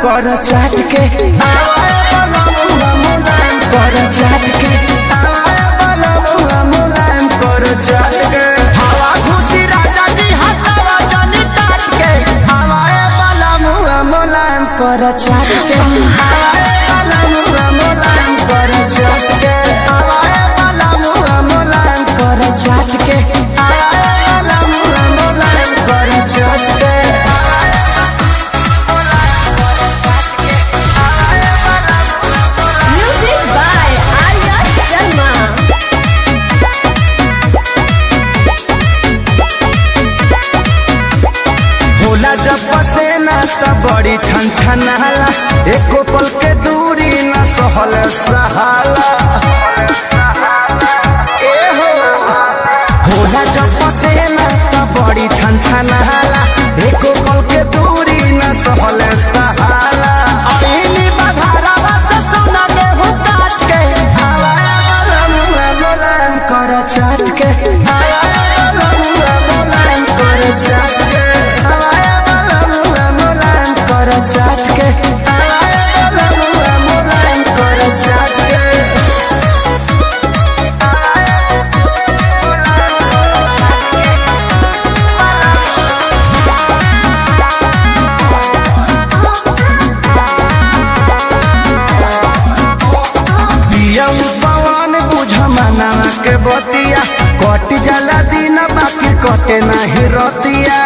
कर चाट के, आवाए बलमुआ मुलायम कर चाट के, आवाए बलमुआ मुलायम कर चाट के। हवा खुशी राजा जी हटावा जनी टाट के, आवाए बलमुआ मुलायम कर चाट के, आवाए बलमुआ मुलायम कर चाट के, आवाए बलमुआ मुलायम कर चाट के, आवाए बलमुआ मुलायम कर चाट के। Music by Arya Sharma. होला जब पसेना त बड़ी छन छनाला, एको पल के दूरी न सहल सहाला। ए हो, होला जब पसेना त बड़ी छन छनाला, एको पल के दूरी न सहल सहाला। आईनी बघारवा से सोना गेहूं काट के, आवाया बलमुआ मुलायम कर चाट के, आवाया बलमुआ मुलायम कर चाट के, आवाया बलमुआ मुलायम कर चाट के, आवाया बलमुआ मुलायम कर चाट के। पियम पवन बुझ मनावा के बतिया, कट जाला दिन बाकी कटे नाही रतिया।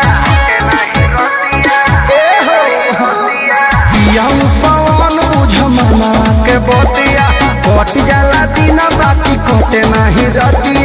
ए हो, पियम पवन बुझ मनावा के बतिया, कट जाला दिन बाकी कटे नाही रतिया।